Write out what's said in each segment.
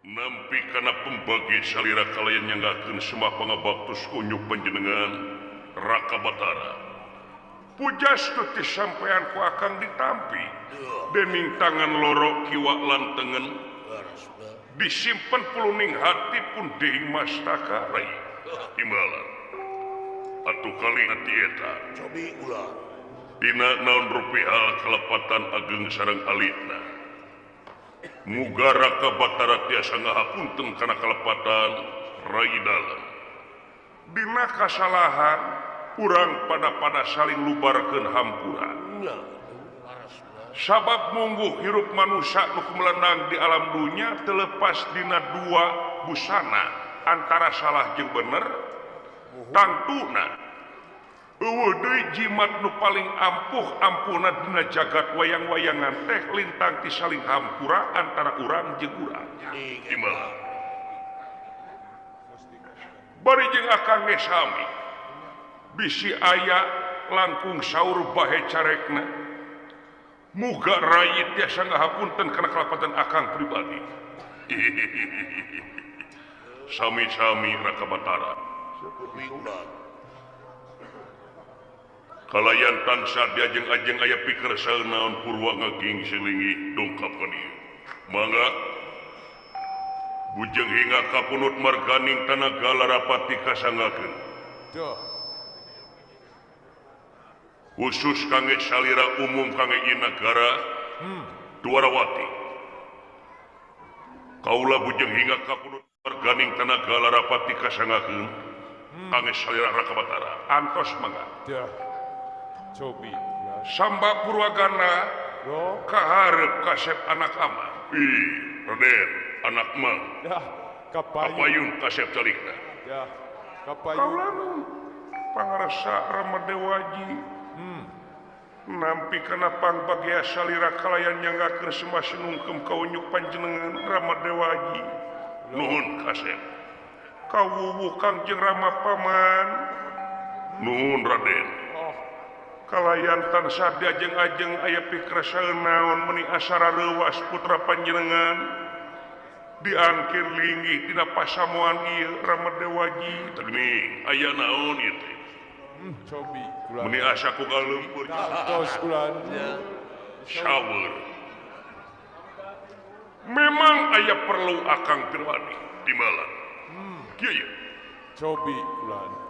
Nampi kana pembagi salira kalayan nyanggakeun semah pangabaktus kunyuk panjenengan Raka Batara. Pujastuti sampean ku akang ditampi dening tangan loro kiwa lan tengen disimpen puluning hati pun deing mastaka rai imbalan atuh kali hati eta cobi ulah dina naon rupi hal kalepatan ageng sareng alitna muga Raka Batara tiasa ngahapunten kana kalepatan rai dalem dina kasalahan urang pada-pada saling lubarkeun hampura. Sabab mungguh hirup manusia nu kumelenang di alam dunya terlepas dina dua busana antara salah jeung bener tangtuna eueuh deui jimat nu paling ampuh ampuhna dina jagat wayang-wayangan teh lintang ti saling hampura antara urang jeung urang. Gimana? Bari jeung akang ge sami bisi aya langkung saur bahe carekna muga rai tiasa ngahapunten kana kalepatan akang pribadi. Sami-sami Raka Batara. Kalayan tansah diajeng-ajeng aya pikersa naon purwa ngaging silingi dongkap ka dieu. Mangga bujeng hingga kapunut marganing tanaga larapati kasanggakeun. Khusus kangge salira umum kangge ieu nagara Dwarawati. Kaula bujeng hingga kapunut marganing tanaga larapati kasanggakeun kangge salira Raka Batara. Antos mangga. Cobi. Samba Purwagana kaharep kasep anak ama. Ih, Raden, anak mang. Ya, kapayun kasep calikna. Ya, kapayun. Kaula nu pangarsa Rama Dewaji. Nampi kana pangbagea salira kalayan nyanggakeun sembah sinungkem ka unyuk panjenengan Rama Dewaji. Nuhun kasep. Kawuwuh Kangjeng Rama paman. Nuhun Raden. Kalayan tansah diajeng-ajeng aya pikrasaeun naon meuni asara leuwas putra panjenengan diangkir linggih dina pasamuan ieu Rama Dewaji. Teu geuning aya naon ieu teh? Cobi meuni asa ku galeumpeur. Tos kula. Saweur. Memang aya perlu akang Pirwani timbalan. Kieu ye. Cobi kula.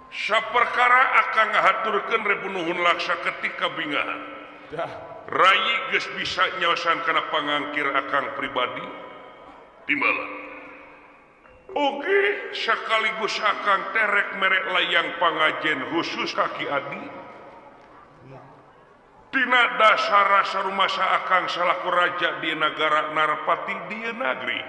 Saperkara akang ngahaturkeun rebunuhun laksa ketika bingahan. Rayi geus bisa nyaosan kana pangangkir akang pribadi timbalan. Oge sekaligus akang terek merek layang pangajen khusus kaki adi. Tina dasar rasa rumasa akang salaku raja di nagara Narpati di nagri.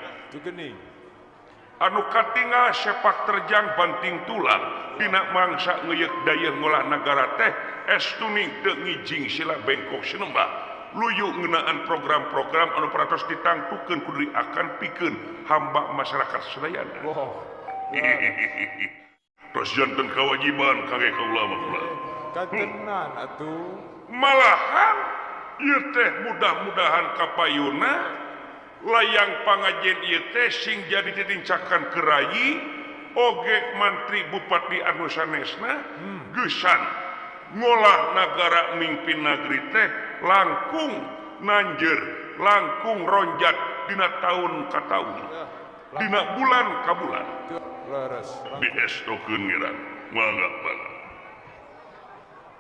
Anu katingal sepak terjang banting tulang dina mangsa ngeyek dayeuh ngolah nagara teh estuning teu ngijing sila bengkok sinembah luyu ngeunaan program-program anu parantos ditangtukeun kudu akan pikeun hamba masyarakat sadayana. Terus janten kewajiban kangge kaula mah kula. Katenan atuh. Malahan ieu teh mudah-mudahan kapayuna layang pangajen ieu teh sing jadi titincakan ke rayi oge mantri bupati anu sanesna geusan ngolah nagara mingpin nagri teh langkung nanjer langkung ronjat dina taun ka taun dina bulan ka bulan diestokeun ngiran mangga mangga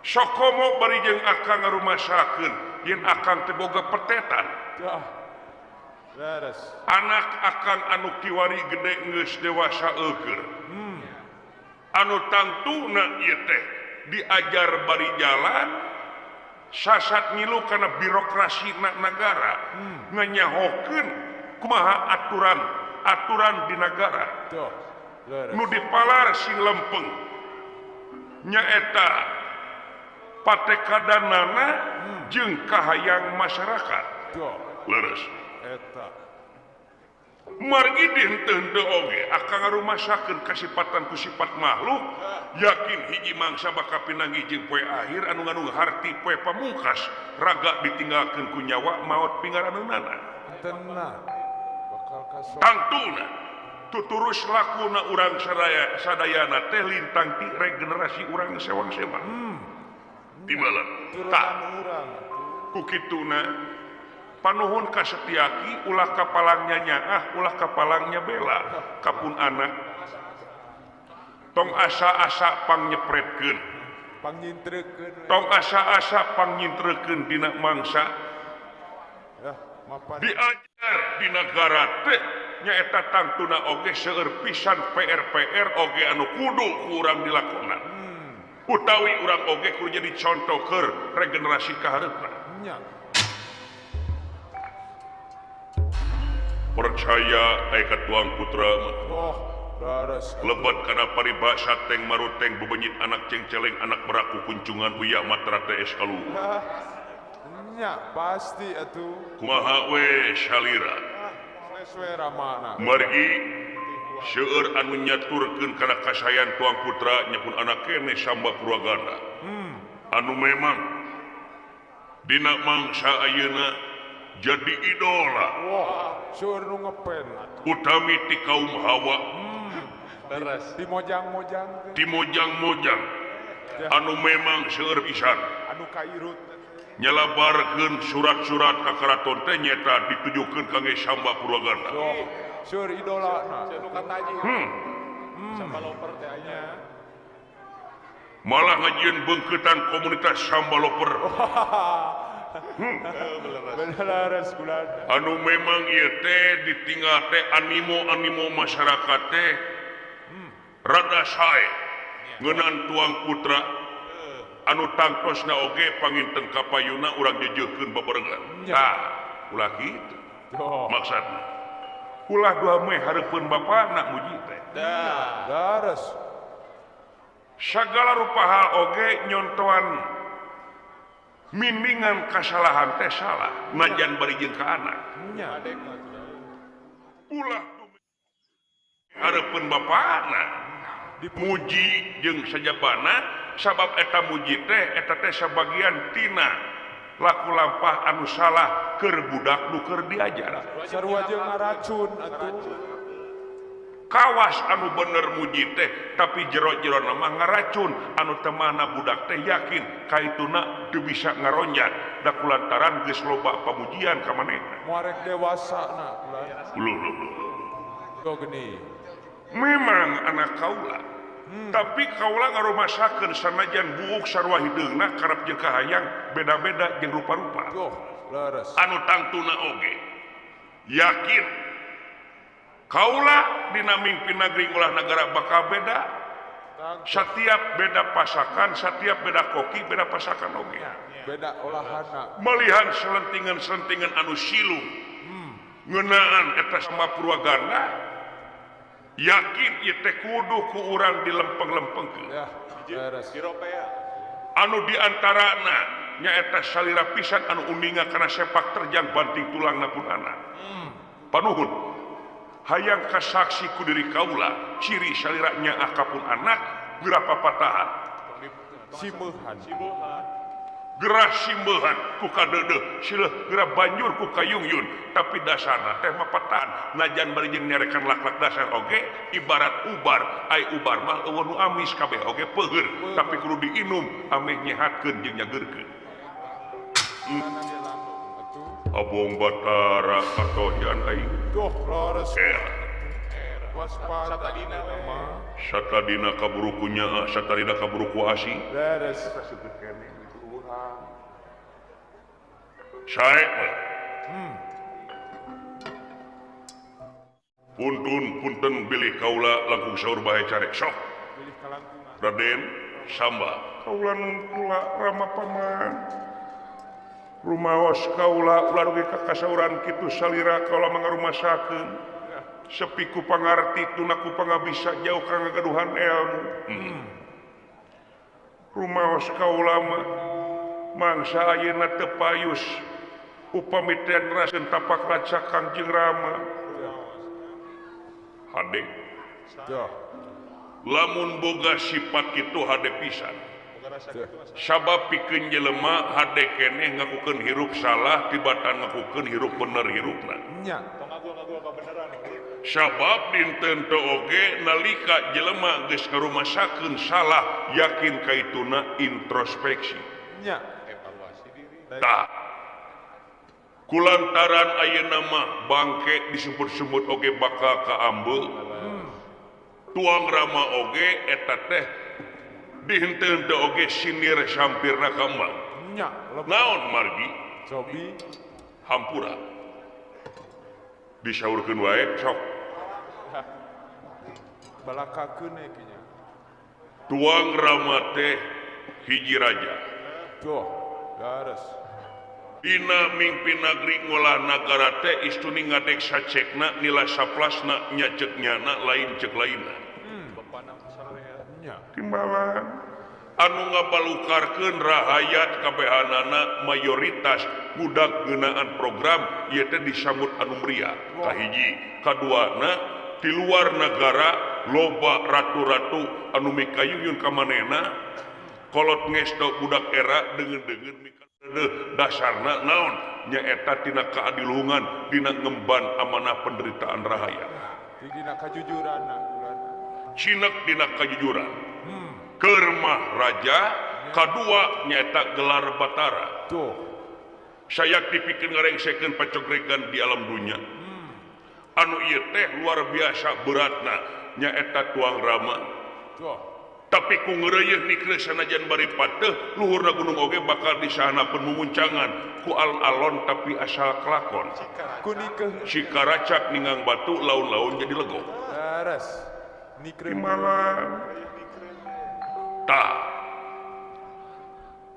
sokomo bari jeung akang ngarumasakeun yen akang teh boga petetan. Anak akang anu kiwari gede geus dewasa eueur. Anu tangtuna ieu teh diajar bari jalan sasat ngilu kana birokrasi nagara nganyahokeun kumaha aturan aturan di nagara. Nu dipalar sing lempeng nyaeta patekadanana jeung kahayang masyarakat. Leres. Eta. Margi dihenteu-henteu oge akang ngarumasakeun kasipatan ku sifat makhluk yakin hiji mangsa bakal pinanggih jeung poe akhir anu ngandung harti poe pamungkas raga ditinggalkeun ku nyawa maot pingaraneunana. Tenang. Bakal Tangtuna tuturus lakuna urang sadayana teh lintang ti regenerasi urang sewang-sewang. Timalan tah ku kituna panuhun ka Setiaki ulah kapalangnya nyaah ulah kapalangnya bela kapun anak tong asa-asa pangnyeprekeun tong asa-asa pangnyintrekeun dina mangsa diajar di nagara teh nyaeta tangtuna oge seueur pisan PR-PR oge anu kudu ku urang dilakonan. Utawi urang oge kudu jadi contoh keur regenerasi kahareupna. Percaya aya ka Tuang Putra mah. Lebat kana paribasa teng maruteng bebenyit anak cengceleng anak meraku kuncungan uyah matra teh es kaluhur. Nya pasti atuh. Kumaha we salira. Margi seueur anu nyaturkeun kana kasayan Tuang Putra nya pun anak keneh Samba Purwaganda. Anu memang dina mangsa ayeuna jadi idola. Wah, seueur nu ngepen. Utami ti kaum Hawa. Leres. Ti mojang-mojang. Ti mojang-mojang. Anu memang seueur pisan. Anu kairut. Nyelabarkeun surat-surat ka karaton teh nyaeta ditujukeun kangge Samba Purwaganda. Seueur idolana. Nu kataji. Samba Loper teh aya. Malah ngajieun beungkeutan komunitas Samba Loper. Anu memang ieu teh ditinggal teh animo-animo masyarakat teh rada sae ngeunaan Tuang Putra anu tangtosna oge panginten kapayuna urang jejeukeun babarengan. Tah, ulah kitu. Maksudna ulah dua meh hareupeun bapana muji teh. Dares. Sagala rupa hal oge nyontoan miningan kasalahan teh salah najan bari jeung ka anak. Ulah hareupeun bapana dipuji jeung sajabana sabab eta muji teh eta teh sabagian tina laku lampah anu salah keur budak nu keur diajar. Sarua jeung ngaracun atuh. Kawas anu bener muji teh tapi jero-jero mah ngaracun anu temana budak teh yakin kaituna teu bisa ngaronjat da kulantaran geus loba pamujian ka manehna. Moarek dewasa na. Gini. Memang anak kaula. Tapi kaula ngarumasakeun sanajan buuk sarua hideungna karep jeung kahayang beda-beda jeung rupa-rupa. Anu tangtuna oge yakin kaula dina mingpin negeri ulah negara bakal beda. Setiap beda pasakan, setiap beda koki, beda pasakan oge. Beda olahana. Melihan selentingan-selentingan anu silung. Ngeunaan eta sama Purwaganda yakin ieu teh kudu ku urang dilempeng-lempengkeun. Anu diantarana nyaeta salira pisan anu uninga kana sepak terjang banting tulangna pun anak. Panuhun hayang kasaksi ku diri kaula ciri salira nyaah ka pun anak geura papatahan. Simeuhan. Gerah simeuhan ku kadeudeuh sileuh gerah banjur ku kayungyun tapi dasarna teh mapatahan najan bari jeung nyarekan lak-lak dasar oge ibarat ubar ai ubar mah eueuh nu amis kabeh oge peuheur tapi kudu diinum ameh nyehatkeun jeung nyageurkeun. Abong Batara katohian aing doh leres waspada satadina kaburu ku nyaah satadina kaburu ku asi leres. Sae Puntun punten bilih kaula langkung saur bae carek sok. Raden Samba kaula nungkula rama paman. Rumaos kaula ulah dugi ka kasauran kitu salira kaula mangarumasakeun. Sepi ku pangarti tuna ku pangabisa jauh ka ngagaduhan ilmu. Rumaos kaula mah mangsa ayeuna teu payus upami teh neraseun tapak raca Kangjeng Rama. Hade. Lamun boga sifat kitu hade pisan. Sabab pikeun jelema hade keneh ngakukeun hirup salah tibatan ngakukeun hirup bener hirupna. Nya. Sabab dinten teu oge nalika jelema geus ngarumasakeun salah yakin kaituna introspeksi. Nya, evaluasi diri. Tah. Kulantaran ayeuna mah bangke disebut-sebut oge bakal kaambeul. Tuang Rama oge eta teh dihenteu teu oge sinir sampirna ka emang. Nya, naon margi? Cobi hampura. Disaurkeun wae sok. Balakakeun we nya. Tuang Rama teh hiji raja. Tuh, gares. Dina mingpin nagri ngolah nagara teh istuni ngadek sacekna nila saplasna nya ceuk nyana lain ceuk lainna. Nya. Timbalan anu ngabalukarkeun rahayat kabehanana mayoritas budak ngeunaan program ieu teh disambut anu meriah. Kahiji, kaduana di luar negara loba ratu-ratu anu mikayuyun ka manehna kolot ngesto budak era deungeun-deungeun dasarna naon nyaeta tina keadiluhungan dina ngemban amanah penderitaan rahayat dina kajujuranna cinek dina kajujuran kermah raja kadua nyaeta gelar batara tuh sayak dipikeun ngarengsekeun pacogregan di alam dunya anu ieu teh luar biasa beratna nyaeta Tuang Rama tuh. Tapi ku ngeureuyeun nikre sanajan bari pateuh luhurna gunung oge bakal disahanapeun mumuncangan ku alon-alon tapi asal kelakon ku nikeuh sikaracak ninggang batu laun-laun jadi legok leres nikre malam tah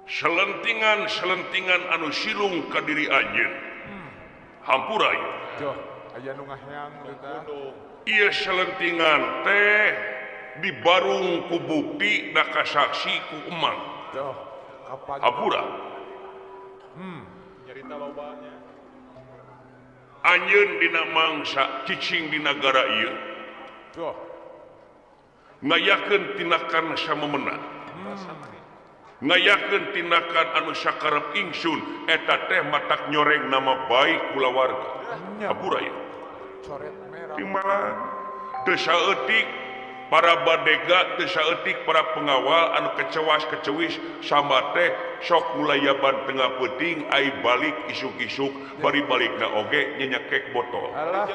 selentingan-selentingan anu silung ka diri anjeun hampura ieu joh aya nu ngaheang teh ieu selentingan teh dibarung ku bukti da kasaksi ku emang. Tuh, kapan? Hampura. Nyarita lobanya. Anjeun dina mangsa cicing di nagara ieu. Tuh. Ngayakeun tindakan samemena. Ngayakeun tindakan anu sakarep ingsun eta teh matak nyoreng nama baik kulawarga. Hampura ieu. Coret merah. Timbalan teu saeutik para badega teu saeutik para pengawal anu kecewas kecewis sama teh sok mulayaban tengah peuting ai balik isuk-isuk bari balikna oge nyenyekek botol. Alah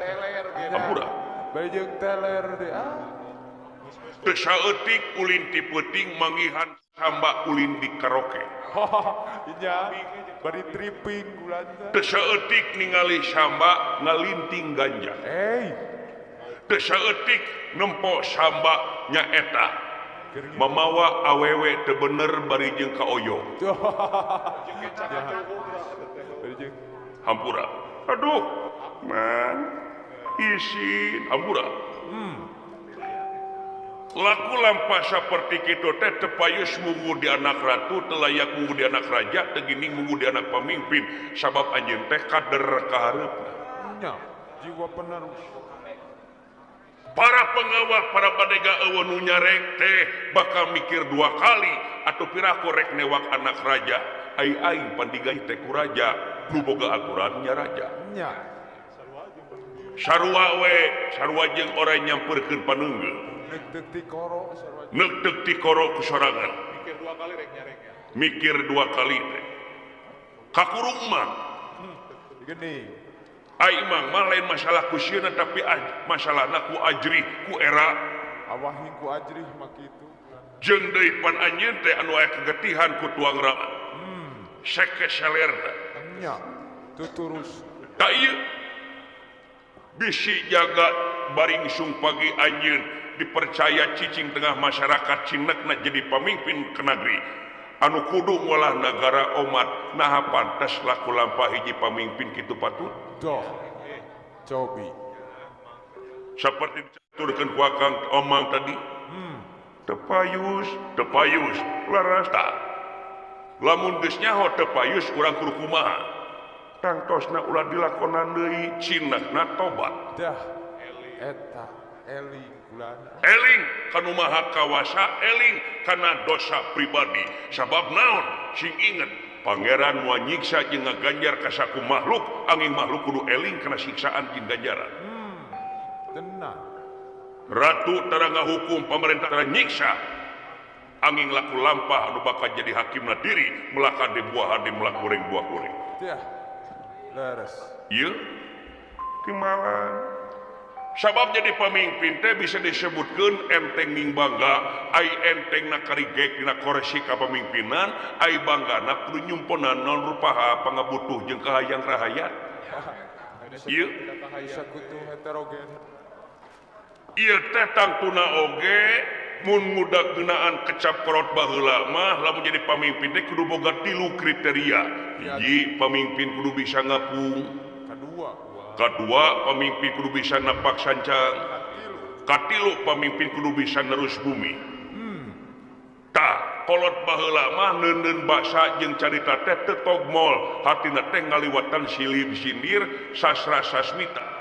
teler ge. Hampura. Bari jeung teler teh ah. Teu saeutik ulin ti peuting manggihan samba ulin di karaoke. Nya bari tripping gulana. Teu saeutik ningali samba ngalinting ganja. Hey. Teu saeutik nempo samba nyaeta mamawa awewe teu bener bari jeung kaoyo. Hampura. Aduh, man isin hampura. Laku lampah saperti kitu teh teu payus munggu di anak ratu, teu layak munggu di anak raja, teu gini munggu di anak pamimpin sabab anjeun teh kader kahareupna. Nya, jiwa penerus. Para pengawal, para badega eueuh nu nyarek teh bakal mikir dua kali atuh piraku rek newak anak raja, ai aing pandigai teh ku raja, nu boga aturan nya raja. Nya. Sarua we, sarua jeung orang nyamperkeun paneunggeul. Neuk ti koro sarua. Neuk ti koro ku sorangan. Mikir dua kali rek nyarek ya. Mikir dua kali teh. Kakurung mah. Gini. Ai mang mah lain masalah ku sieuna tapi masalahna ku ajrih ku era awahi ku ajrih mah kitu jeung deui pan anjeun teh anu aya kegetihan ku Tuang Rama. Seke salerna nya tuturus ta ieu bisi jaga baringsung pagi anjeun dipercaya cicing tengah masyarakat cinekna jadi pamimpin ke negeri anu kudu ngolah nagara omat naha pantes laku lampah hiji pamimpin kitu patut. Doh, cobi. Seperti dicaturkeun ku Akang Omang tadi. Tepayus, tepayus, laras ta. Lamun geus nyaho tepayus urang kudu kumaha? Tangtosna ulah dilakonan deui, cinakna tobat. Dah, eta eling kulana. Eling kanu maha kawasa, eling kana dosa pribadi. Sabab naon? Sing inget Pangeran moal nyiksa jeung ngaganjar ka saku makhluk, angin makhluk kudu eling kana siksaan jeung ganjaran. Tenang. Ratu tara ngahukum, pemerintah tara nyiksa. Angin laku lampah anu bakal jadi hakimna diri, melaka di buah hade melak goreng buah goreng. Tah. Leres. Ieu timbalan. Sabab jadi pamimpin teh bisa disebutkeun enteng ning bangga, ai enteng na karigek dina koresi kapamimpinan, ai banggana kudu nyumponan naon rupaha pangabutuh jeung kahayang rahayat. Ieu sekutu heterogen. Ieu teh tangtuna oge mun ngudak geunaan kecap korot baheula mah lamun jadi pamimpin teh kudu boga tilu kriteria. Hiji, pamimpin kudu bisa ngapung. Kedua, pemimpin kudu bisa napak sancang. Katilu, pemimpin kudu bisa nerus bumi. Tah, kolot baheula mah neundeun basa jeung carita teh teu togmol, hatina teh ngaliwatan silib sindir sastra sasmita.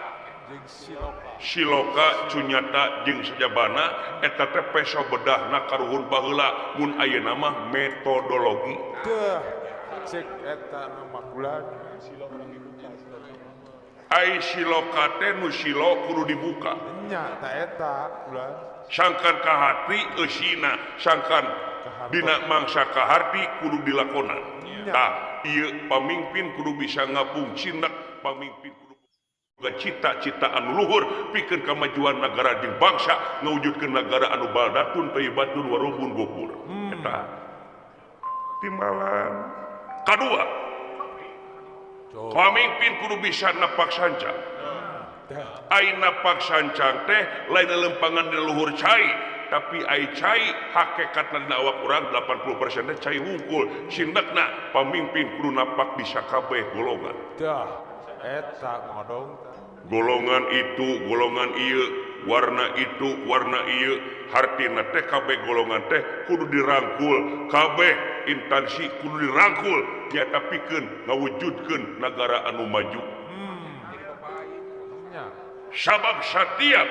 Siloka cunyata jeung sajabana eta teh peso bedahna karuhun baheula mun ayeuna mah metodologi. Tah, cek eta nu makulan siloka. Ai siloka teh nu silo kudu dibuka. Nya ta eta ulah. Sangkan ka hati eusina, sangkan dina mangsa ka harti kudu dilakonan. Tah, ieu pamimpin kudu bisa ngapung cindak, pamimpin kudu boga cita-cita anu luhur pikeun kamajuan nagara jeung bangsa, ngawujudkeun nagara anu baldatun thayyibatun warumbun gopur. Eta. Timbalan. Kadua, pamimpin kudu bisa napak sancang. Ai napak sancang teh lain lempangan di luhur cai, tapi ai cai hakikatna dina awak urang 80% teh cai wungkul. Sindekna pamimpin kudu napak di sakabeh golongan. Dah, eta ngodong. Golongan itu, golongan ieu, warna itu, warna ieu, hartina teh kabeh golongan teh kudu dirangkul, kabeh instansi kudu dirangkul nyata pikeun ngawujudkeun nagara anu maju. Sabab setiap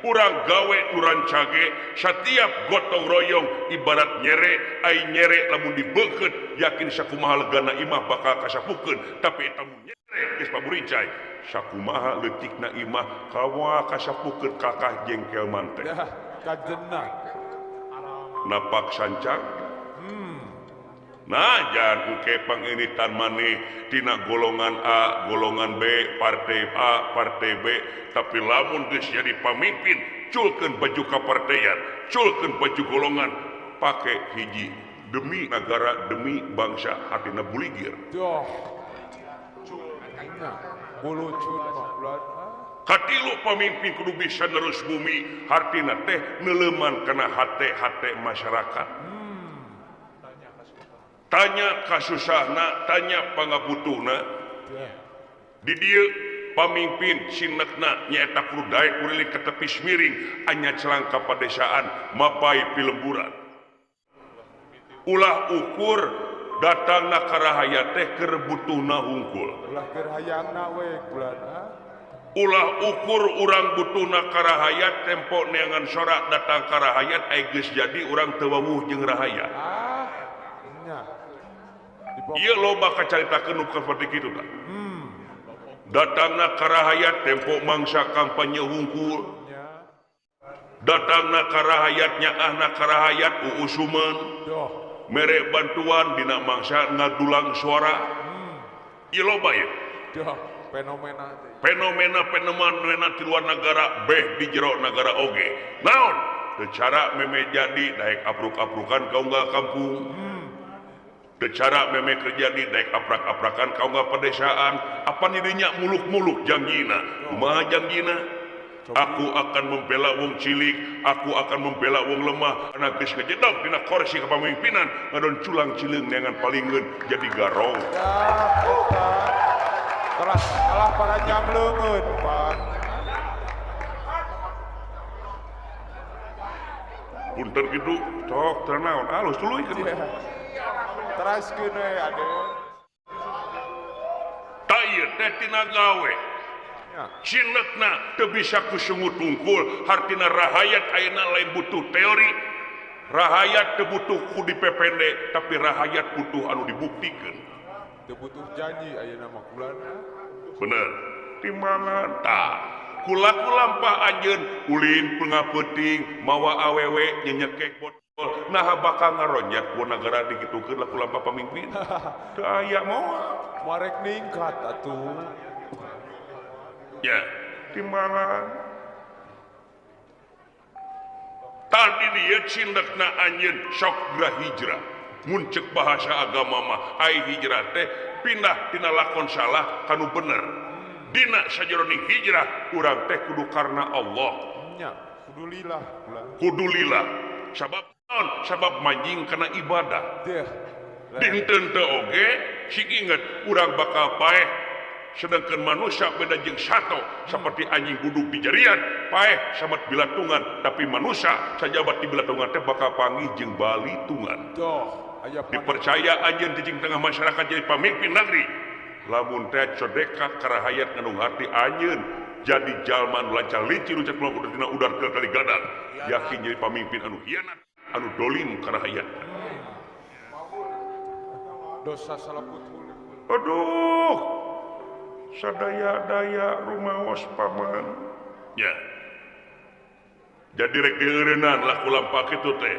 urang gawe urang cage, setiap gotong royong ibarat nyere, ai nyere lamun dibeukeut yakin sakumaha legana imah bakal kasapukeun, tapi eta mun nyere geus paburincai sakumaha leutikna imah kawa kasapukeun kakah jengkel manteh. Kajenah. Napak sancang. Nah, jangan engke pangiritan maneh tina golongan A, golongan B, partai A, partai B, tapi lamun geus jadi pamimpin, culkeun baju kapartaian, culkeun baju golongan, pake hiji demi negara, demi bangsa, hatina buligir. Doh. Bulucun mah. Katilu pamimpin kudu bisa nerus bumi, hartina teh neuleman kana hate-hate masyarakat. Tanya kasusahna, tanya pangabutuhna. Di dieu pamimpin sinekna nyaeta kudu daek kuriling ka tepis miring, anya celang ka padesaan, mapai pilemburan. Ulah ukur datangna ka rahayat teh keur butuhna hungkul. Ulah keur hayangna we kulana. Ulah ukur urang butuhna ka rahayat tempo neangan sorak datang ka rahayat ai geus jadi urang teu wawuh jeung rahayat. Ieu loba kacaritakeun nu seperti kitu tah. Datangna ka rahayat tempo mangsa kampanye hungkul. Datangna ka rahayat nyaahna ka rahayat uusuman. Mere bantuan dina mangsa ngadulang suara. Ieu loba ieu. Fenomena fenomena di luar negara beh di jero negara oge. Naon? Teu cara meme jadi daek apruk-aprukan kau nggak kampung. Cara meme kerja di daek aprak-aprakan kau nggak pedesaan. Apa dirinya muluk-muluk jangjina. Kumaha jangjina? Aku akan membela wong cilik, aku akan membela wong lemah. Anak geus ngejedog dina kursi kepemimpinan, ngadon culang cileung neangan palingeun jadi garong. Kalah para jam leungeun, Pak. Punten kitu, tok teu naon, alus tuluy kitu. Teraskeun we ade. Ta ieu teh tina gawe. Cinekna teu bisa ku sungut tungkul, hartina rahayat ayeuna lain butuh teori. Rahayat teu butuh ku dipepende, tapi rahayat butuh anu dibuktikeun. Teu butuh janji ayeuna mah kulana. Bener. Timbangan tah. Kulaku lampah anjeun ulin pengapeuting mawa awewe nyenyekek botol nah bakal ngaronjat ku nagara dikitukeun laku lampah pamimpin. Teu aya moal. Marek ningkat atuh. Ya, timbalan. Tadi dia cindekna anjeun sok geura hijrah. Mun ceuk bahasa agama mah ai hijrah teh pindah tina lakon salah kanu bener. Dina sajeroning hijrah urang teh kudu karena Allah. Nya, kudu lillah. Kudu lillah. Sabab naon? Sabab manjing kana ibadah. Dinten teu oge sing inget urang bakal paeh. Sedangkan manusia beda jeung sato seperti anjing buduk di jarian paeh samet bilatungan, tapi manusia sajabat di bilatungan teh bakal panggih jeung balitungan. Dipercaya anjeun di tengah masyarakat jadi pamimpin negeri. Lamun teh codeka karahayat ngandung hati anjeun jadi jalma anu lancar licin ucap melakukan dina udar ke kali gadang yakin jadi pamimpin anu hianat anu dolim karahayat. Dosa salaput. Aduh, sadaya-daya rumaos paman. Ya. Jadi rek dieureunnan laku lampah kitu teh.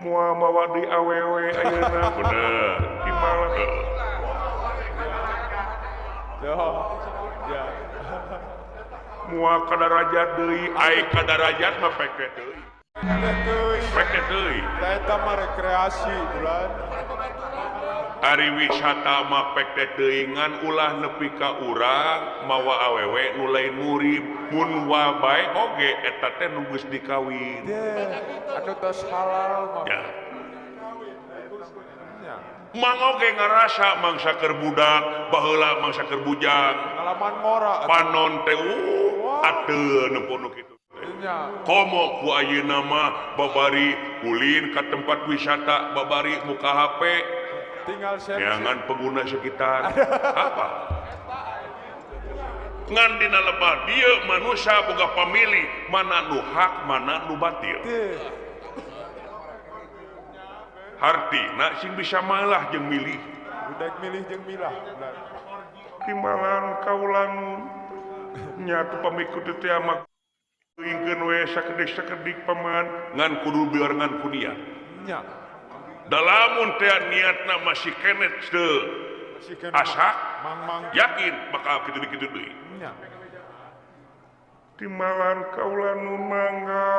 Moal mawa deui awewe ayeuna bener. Timbalan. Ya. Moal kadarajat deui, ai kadarajat mah peke deui. Peke deui. Eta mah rekreasi bulan. Ari wisata mah peke deui ngan ulah nepi ka urang mawa awewe nu lain murim mun wa bae oge eta teh nu geus dikawin. Anu tos halal mah. Ya. Mang oge ngarasa mangsa keur budak, baheula mangsa keur bujang. Pengalaman ngora. Panon teh ateun nempo nu kitu. Komo ku ayeuna mah babari ulin ka tempat wisata, babari muka HP. Tinggal jangan pengguna sekitar. Apa? Ngan dina lebah dieu manusia boga pamilih mana nu hak mana nu batil. Hartina sing bisa malah jeung milih. Budak milih jeung milah. Timbalan kaula nyatu pamikut teh mah ingkeun we sakedik-sakedik paman ngan kudu biarengan ku niat. Nya. Dalamun teh niatna masih keneh teu asak yakin bakal kitu-kitu deui. Nya. Timbalan kaula nu mangga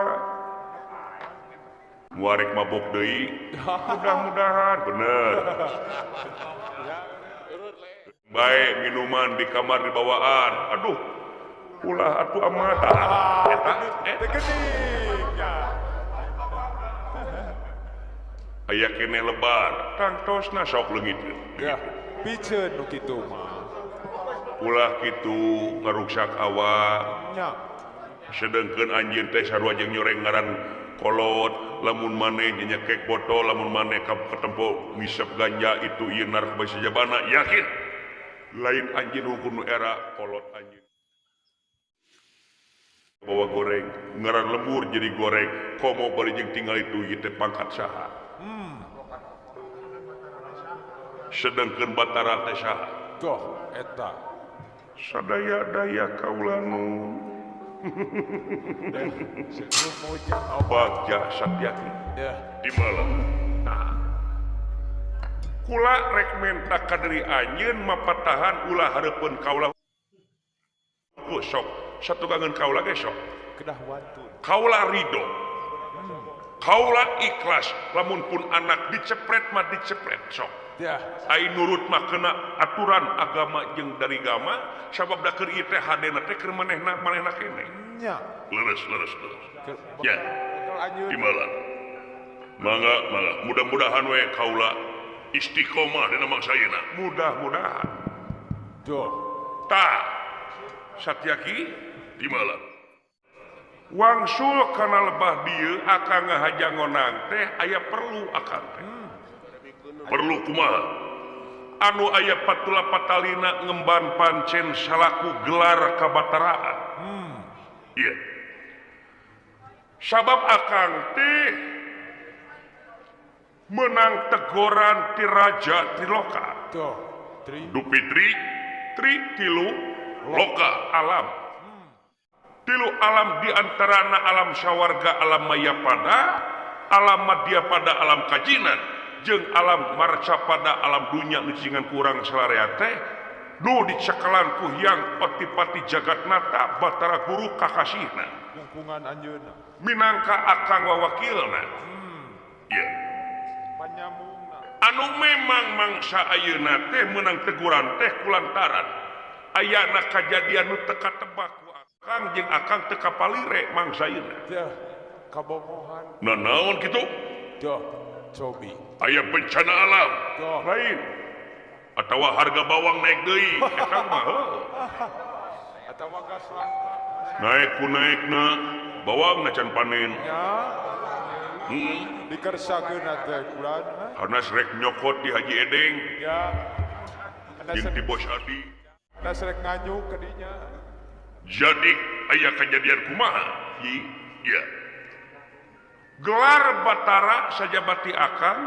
muarek mabok deui. Mudah-mudahan bener. Baik minuman di kamar dibawaan. Aduh, ulah atuh amat. Eta teu geuning nya. Aya keneh lebar, tangtosna sok leungit. Ya, piceun nu kitu mah. Ulah kitu ngaruksak awak. Nya. Sedengkeun anjeun teh sarua jeung nyoreng ngaran kolot, lamun maneh nyekek botol, lamun maneh katempo ngisep ganja itu ieu narkoba sajabana, yakin lain anjeun hukum nu era kolot anjeun. Bawa goreng, ngaran lembur jadi goreng, komo bari jeung tinggal itu ieu teh pangkat saha. Sedengkeun Batara teh saha? Doh eta. Sadaya-daya kaula nu Bagja Satyaki di malam. Nah, kula rek menta ka diri anjeun mapatahan ulah hareupeun kaula sok satukangeun kaula ge sok. Kedah wantun. Kaula ridho. Kaula ikhlas lamun pun anak dicepret mah dicepret sok. Ya. Ai nurut mah kena aturan agama jeung dari agama sabab da keur ieu teh hadena teh keur manehna manehna keneh. Nya. Leres leres leres. Ya. Di malam. Mangga mangga mudah-mudahan we kaula istiqomah dina mangsa ayeuna. Mudah-mudahan. Duh. Tah. Satyaki di malam. Wangsul kana lebah dieu akang ngahaja ngonang teh aya perlu akang teh. Perlu kumaha anu aya patula patalina ngemban pancen salaku gelar kabataraan. Iya. Sabab akang teh menang tegoran ti raja Triloka. Tuh, tri. Dupi tri, tri tilu loka alam. Tilu alam diantarana alam sawarga alam mayapada alam madyapada alam kajinan jeung alam marcapada alam dunya nu cingan kurang salarea teh nu dicekalan ku Hyang Otipati Jagatnata Batara Guru kakasihna kungkungan anjeunna minangka akang wawakilna. Ieu panyambungna anu memang mangsa ayeuna teh meunang teguran teh kulantaran ayana kajadian nu teu katebak ku akang jeung akang teu kapalire mangsa ayeuna. Tah kabogohan. Nah naon kitu? Tah cobi. Aya bencana alam. Tah lain. Atawa harga bawang naik deui eta mah heuh. Atawa gas langka. Naik ku naikna bawang can panen. Nya. Dikersakeun teh kulan. Karena rek nyokot di Haji Edeng. Ya. Jeung di Bos Adi. Anas rek nganyuk ke dinya. Jadi aya kejadian kumaha? Iya. Gelar Batara sajabati akang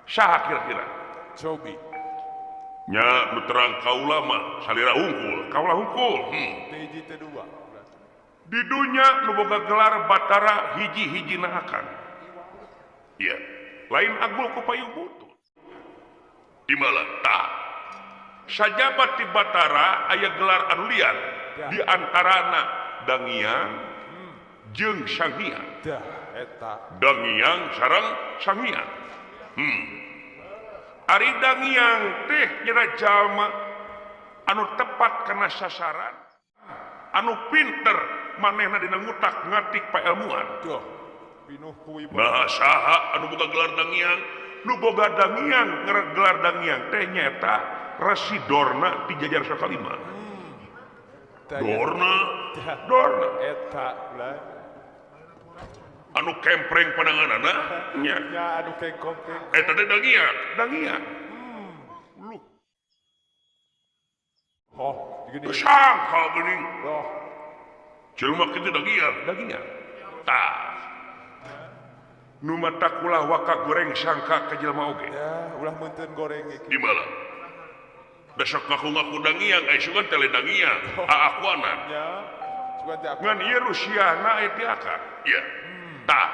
saha kira-kira? Cobi. Nya nu terang kaula mah salira hungkul, kaula hungkul. Hiji teh dua. Di dunya nu boga gelar Batara hiji-hijina akang. Iya, lain agul ku payung butut. Di malam tah. Sajabat di Batara aya gelar anu lian di antarana Dangiang jeung Sanghyang. Tah eta. Dangiang sareng Sanghyang. Ari Dangiang teh nyana jalma anu tepat kana sasaran, anu pinter manehna dina ngutak ngatik paelmuan. Tuh, pinuh ku ibu. Nah saha anu boga gelar Dangiang? Nu boga Dangiang gelar Dangiang teh nyaeta Resi Dorna di jajar Sakalima. Dorna, Dorna. Eta lah. Anu kempreng pananganana nya. Nya anu kengkong. Eta teh Dangiang, Dangiang. Lu. Oh, gini. Kesangka geuning. Oh. Jelema kitu Dangiang, Dangiang. Tah. Nu matak ulah waka goreng sangka ka jelema oge. Ya, ulah meunteun goreng iki. Di mana? Besok ngaku-ngaku Dangiang, ai sugan teh Dangiang, aakuanan. Ya, sugan teh ngan ieu Rusiana aya ti akang. Iya. Tah,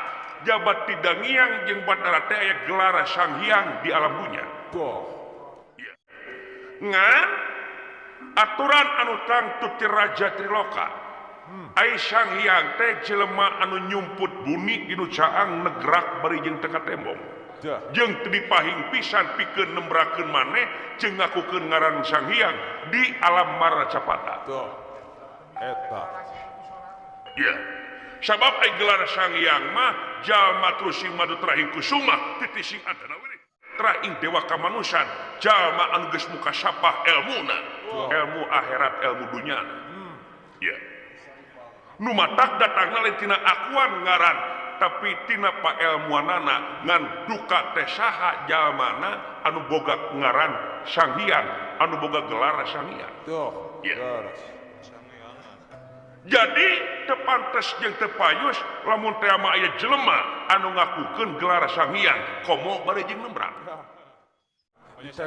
jabat ti Dangiang jeung Batara teh aya gelar Sanghyang di alam dunya. Tuh. Iya. Ngan aturan anu tangtu ti Raja Triloka. Ai Sanghyang teh jelema anu nyumput buni dinu caang negrak bari jeung teu katembong. Jeung teu dipahing pisan pikeun nembrakeun maneh jeung ngakukeun ngaran Sanghyang di alam Maracapata. Tuh. Eta. Iya. Sabab ai gelar Sanghyang mah jalma trusing madu trahing kusuma titising antana wirih. Trahing dewa kamanusan jalma anu geus muka sapah elmuna, ilmu akhirat ilmu dunya. Iya. Nu matak datangna lain tina akuan ngaran tapi tina paelmuanana ngan duka teh saha jalmana anu boga ngaran Sanghyang anu boga gelar Sanghyang. Tuh. Ya. Jadi teu pantes jeung teu payus lamun teh mah aya jelema anu ngakukeun gelar Sanghyang komo bari jeung nembrak.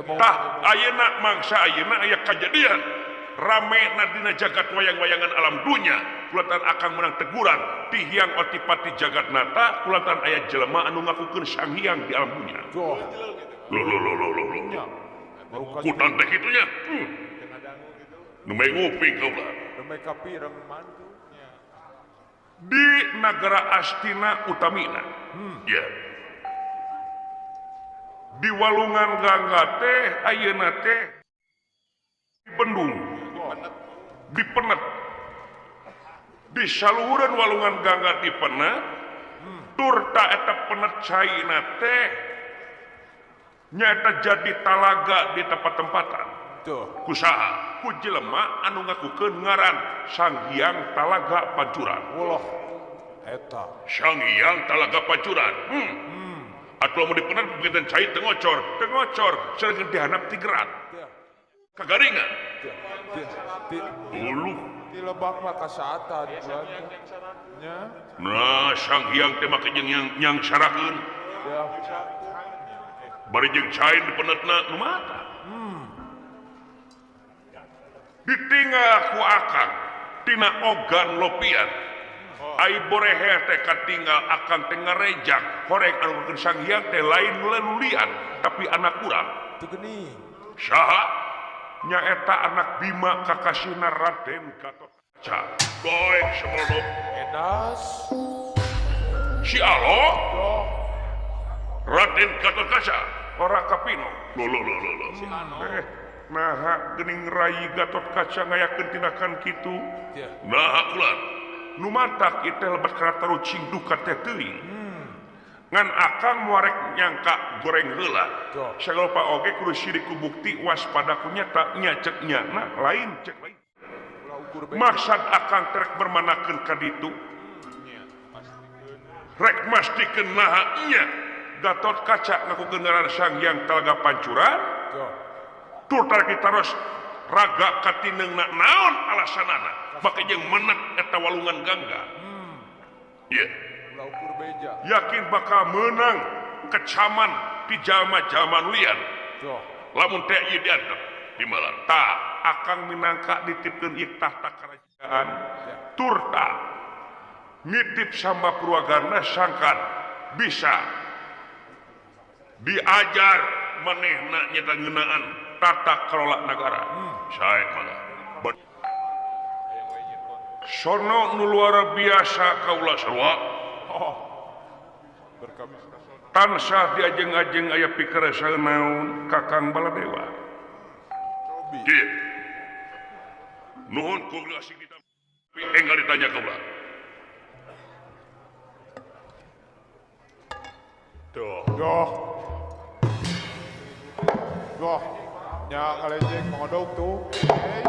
Tah ayeuna mangsa ayeuna aya kajadian rame dina jagat wayang-wayangan alam dunya kulantaran akang menang teguran ti Hyang Otipati Jagatnata kulantaran aya jelema anu ngakukeun Sanghyang di alam dunya. Tuh. Lo lo lo lo lo. Kutan teh kitu nya. Nu meh nguping kaula. Nu meh kapireng mantu. Di nagara Astina utamina. Ya. Di Walungan Gangga teh ayeuna teh di Bendung. Dipenet di saluhureun Walungan Gangga dipenet turta eta penet caina teh nyaeta jadi talaga di tempat-tempatan. Tuh. Kusaha ku jelema anu ngakukeun ngaran Sanghyang Talaga Pancuran. Ulah eta Sanghyang Talaga Pancuran. Atuh lamun dipenet begitu cai teu ngocor sareng dihanap ti gerat. Kagaringan. Uluh. Di lebak mah kasaatan nya. Nah, Sanghyang teh make jeung nyang sarakeun. Bari jeung cai dipenetna nu mata. Ditinggal ku akang. tina ogan lopian. Ai borehe teh katinggal akang teh ngarejak horeng anu keur Sang Hyang teh lain lelulian tapi anak urang. Teu geuning. Saha? Nyaeta anak Bima kakasihna Raden Gatotkaca. Doek semeldok. Edas. Si Alo? Raden Gatotkaca ora kapino. Lo lo lo lo. Si Ano. Naha geuning Rai Gatotkaca ngayakeun tindakan kitu. Naha ulah. Nu matak ieu teh lebat kana tarucing duka teh teuing. Ngan akang moarek nyangka goreng heula. Sagalopa oge kudu sirik ku bukti waspada ku nyata nya cek nyana lain cek lain. Maksad akang terek bermanakeun ka ditu. Rek mastikeun naha nya Gatotkaca ngakukeun ngaran Sang Hyang Talaga Pancuran. Tur tarik ditaros raga katineungna naon alasanana make jeung menek eta walungan Gangga. Ieu. Yakin bakal menang kecaman di jalma-jalma lian. Lamun teh ieu diantep di malam. Tah akang minangka ditipkeun ieu tahta kerajaan. Turta nitip sama Purwagarna sangkan bisa diajar manehna nyata ngeunaan tata kelola negara. Sae mangga. Sono nu luar biasa kaula sarua. Tansah diajeng-ajeng aya pikeresa naon Kakang Baladewa. Kieu. Nuhun ku asik ditampi enggal ditanya kaula. Duh. Duh. Duh. Nya ngalejeng mongodog tuh. Hey.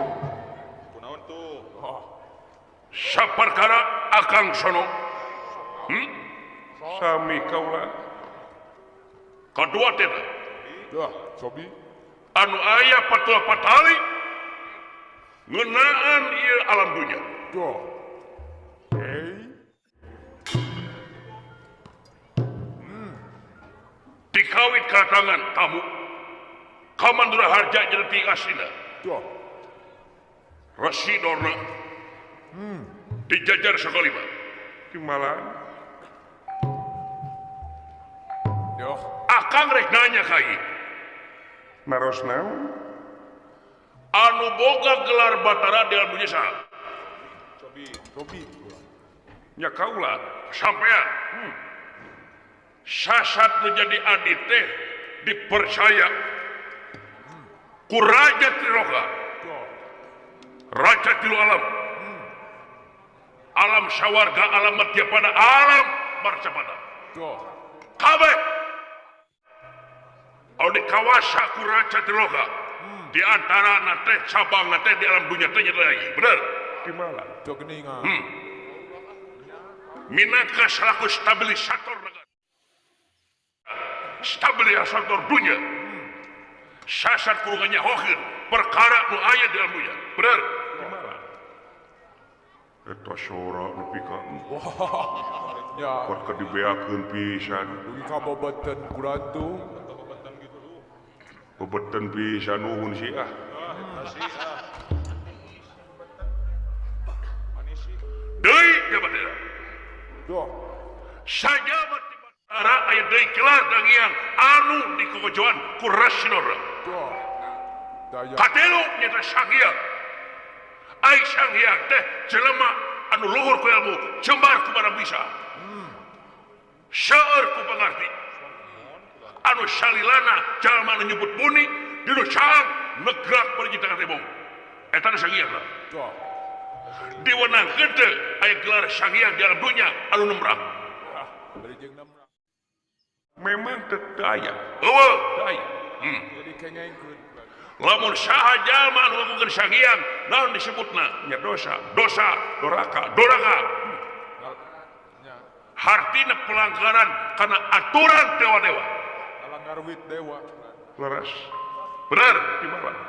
Kunaon tuh? Oh. Saperkara akang sono. Sami kaula. Kadua teh. Duh, cobi. Anu aya patua patali ngeunaan ieu alam dunya. Duh. Hey. Dikawit kedatangan tamu Kamandura Harja jadi asina. Duh. Rasidorna. Dijajar sakalima. Di malam. Duh. Akang rek nanya ka ieu. Naros naon? Anu boga gelar Batara di alam dunya saha? Cobi, cobi. Nya kaula sampean. Sasat menjadi adi teh dipercaya ku Raja Triloka, Raja Tilu Alam, alam sawarga, alam madyapada, alam marcapada. Kabeh anu dikawasa ku Raja Triloka di antara na teh cabang na teh di alam dunya teh nyata lagi, bener? Di malam. Minangka selaku stabilisator negara, stabilisator dunia, sasar kurungannya hohir perkara nu aya di alam dunia, bener? Eta sora nepi ka ya kuat ka dibeakeun pisan dugi ka bobeten kurantu bobeten pisan nuhun si ah deui jabat eta duh sajabat di Batara aya deui kelar dangiang anu dikokojoan ku Rasidora. Katilu nyata Sang Hyang. Ai Sang Hyang teh jelema anu luhur ku ilmu, jembar ku barang bisa. Seueur ku pangarti. Anu salilana jalma anu nyebut buni dinu caang negrak bari tangan tembong. Eta teh Sang Hyang lah. Diwenangkeun teh aya gelar Sang Hyang di alam dunya anu nemrah. Memang teu aya. Eueuh, teu aya. Jadi kengengkeun. Lamun saha jalma anu ngakukeun Sang Hyang, naon disebutna? Nya dosa, dosa, doraka, doraka. Hartina pelanggaran kana aturan dewa-dewa. Langgar wit dewa. Leres. Bener di mana?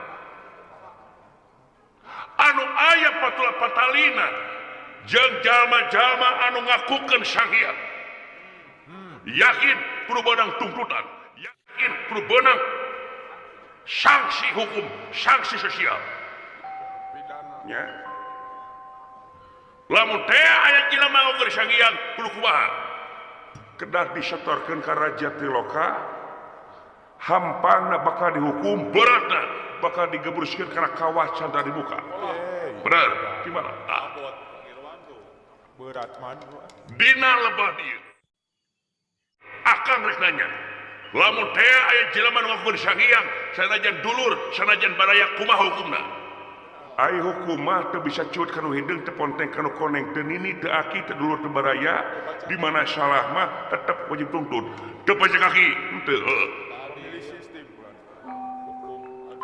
Anu aya patula patalina jeung jalma-jalma anu ngakukeun Sang Hyang. Yakin kudu beunang tuntutan, yakin kudu beunang sanksi hukum, sanksi sosial. Pidana. Ya. Lamun teh aya jelema ngakukeun Sanghyang kudu kumaha? Kedah disetorkeun ka Raja Triloka, hampangna bakal dihukum beratna bakal digebruskeun kana kawah candra di muka. Bener, gimana? Berat man. Dina lebah dieu. Akang rek nanya. Lamun teh aya jelema nu ngakukeun Sanghyang, sanajan dulur, sanajan baraya kumaha hukumna? Ai hukum mah teu bisa cuut kanu hideung teu ponteng kanu koneng teu nini teu aki teu dulur teu baraya, di mana salah mah tetep wajib tuntun. Teu pajak kaki henteu.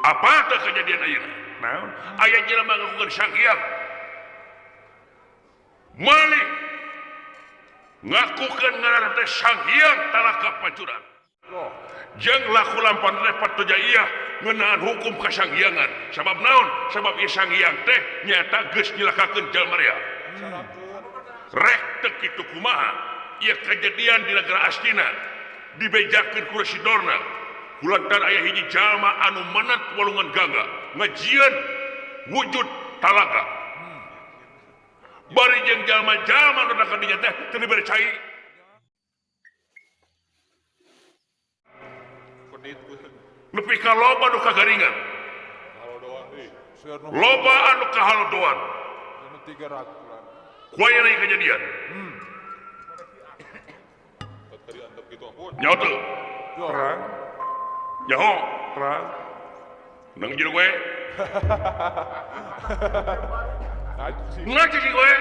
Apa teh kejadian ayeuna? Naon? Aya jelema ngakukeun Sanghyang. Malik ngakukeun ngaranna teh Sanghyang talaka pancuran. Jeung laku lampan repot teu jaiah ngeunaan hukum ka Sanghyangan. Sabab naon? Sabab ieu Sanghyang teh nyaeta geus nyilakakeun jalma rea. Rek teu kitu kumaha? Ieu kejadian di negara Astina dibejakeun ku Resi Dorna. Kulantaran aya hiji jalma anu menet walungan Gangga ngajieun wujud talaga. Bari jeung jalma-jalma nu ka dinya teh teu dibere cai. Nepi ka loba nu kagaringan. Loba anu kahalodoan. Ku aya deui kejadian. Nyaho teu? Terang. Nyaho, terang. Nang jero gue. Ngaji sih gue.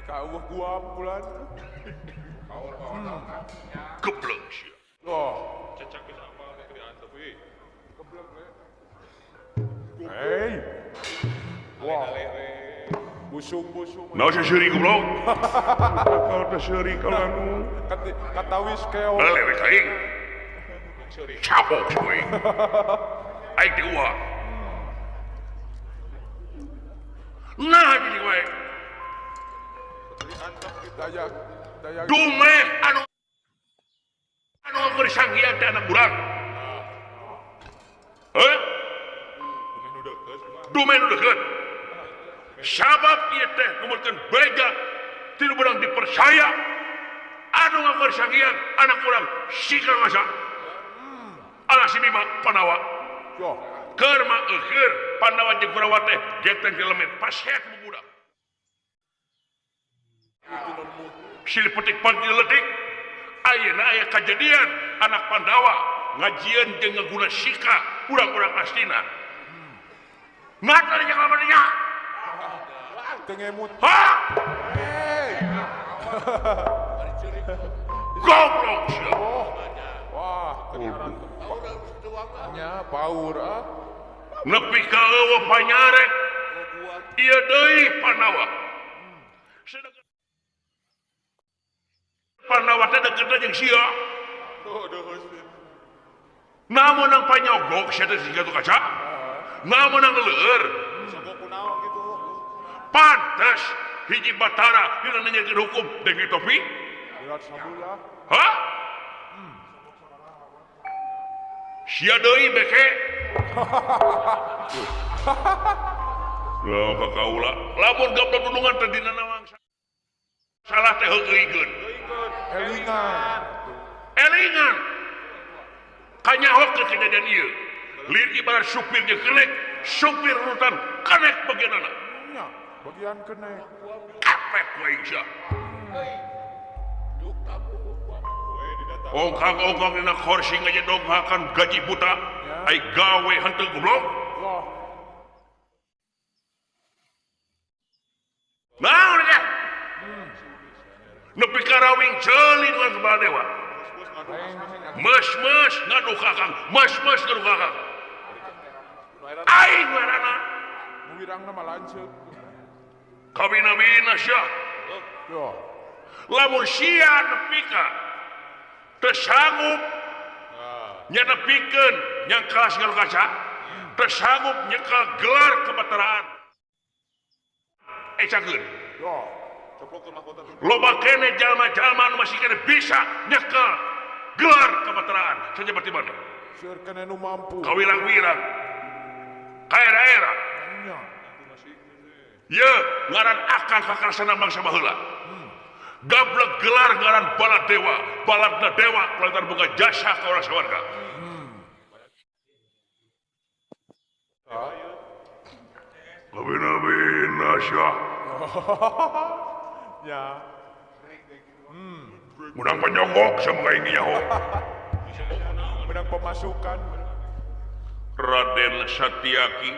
Dikauh gua bulan. Geblek sia. Wah, cecak geus apa teh diantep euy. Geblek we. Hey. Wah. Busung-busung. Naon sia seuri goblok? Kalau teh seuri kalau anu katawis keo. Balik we aing. Cabok sia aing. Aing teh uah. Nah gini we. Dumeh anu anu ngakukeun Sanghyang teh anak urang. Heuh? Dumeh nu deukeut. Sabab ieu teh numutkeun beja teu beunang dipercaya anu ngakukeun Sanghyang anak urang si Kang Asa. Anak si Bima Pandawa. Keur mah eueur Pandawa jeung Kurawa teh geteng di lemet paset bubudak. Silih petik pagi letik ayeuna aya kajadian anak Pandawa ngajieun jeung ngaguna sika urang-urang Astina. Ngata jeung lamun nya. Teu ngemut. Ha! Goblok sia. Wah, nya paur ah. Nepi ka eueuh panyarek ieu deui Pandawa. Pandawa teh deukeutna jeung sia. Nah meunang panyogok sia teh siga tu kaca. Nah meunang leueur. Pantes hiji Batara dina nanyakeun hukum deui topi. Hah? Sia deui beke. Lah ka kaula. Lamun goblok dunungan teh dina nawang salah teh heueuikeun. Elingan. Elingan. Kanyaho ke kejadian ieu. Lir ibarat supir jeung kenek, supir urutan kenek bagianana. Nya, bagian kenek. Kapet ku aing sia. Ongkang-ongkang dina kursi ngajedonghakan gaji buta, ai gawe henteu goblok. Naon teh? Nepi ka rawing ceuli dengan kepala dewa. Mes-mes ngadu ka Akang, mes-mes ngadu ka Akang. Aing ngaranna. Nu wirangna mah lanceuk. Kabina-bina sia. Lamun sia nepi ka teu sanggup nya nepikeun nyang kelas ngalu kaca, teu sanggup nyekel gelar kebataraan. Ecakeun. Loba kene jalma-jalma anu masih kene bisa nyekel gelar kebataraan saja berarti mana? Seueur kene nu mampu. Kawirang-wirang. Kaera-era. Ye ngaran akang kakarsana bangsa baheula. Gablek gelar ngaran Baladewa, baladna dewa kulantaran boga jasa ka urang sawarga. Nabi-nabi Nasya. Ya. Menang penyogok sama ini nyaho. Menang pemasukan. Raden Satyaki.